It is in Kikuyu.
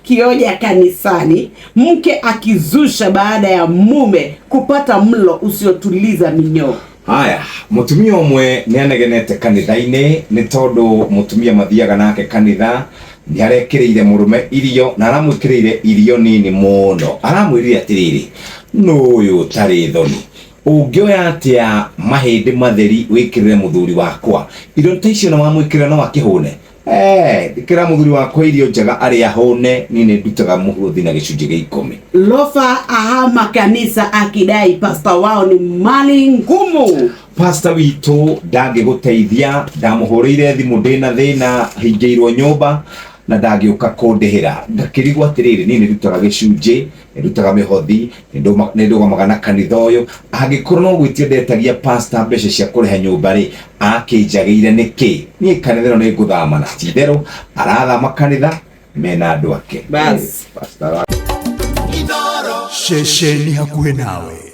Kioja kanisani, mke akizusha baada ya mume kupata mlo usiotuliza minyoo. Haya, mutumia ũmwe nĩ anegenete kanitha-inĩ nĩ tondũ mutumia mathiaga nake kanitha nĩ arekĩrĩire mũrũme irio na aramwĩkĩrĩire irio nini mũno. Aramwĩrire atĩrĩrĩ, nũ ũyũ ũtarĩ thoni? Ũngĩoya atĩa mahĩndĩ matheri wĩkĩrĩre mũthuri wakwa? Irio ta icio na wamwĩkĩrĩra no akĩhũne? Eh, ĩkĩra mũthuri wakwa irio njega arĩa ahũne, niĩ nĩ ndutaga mũhothi na gĩcunjĩ gĩa ikũmi. Lofa ahama kanisa akidai pasta wao ni mali ngumu. Pasta witũ ndangĩgũteithia, ndamũhũrĩire thimũ ndĩna thĩna hingĩirwo nyũmba na ndangĩũka kũndĩhĩra. Ngakĩrigwo atĩrĩrĩ, niĩ nĩ ndutaga gĩcunjĩ, nĩ ndutaga mĩhothi, nĩ ndũgamaga na kanitha ũyũ. Angĩkorwo no gwĩtia ndetagia pasta mbeca cia kũrĩha nyũmba rĩ, akĩnjagĩire nĩkĩ? Niĩ kanitha ĩno nĩ ngũthama na ti itherũ arathama kanitha mena andũ ake. Bas. Pastor Ceceni hakuhĩ nawe.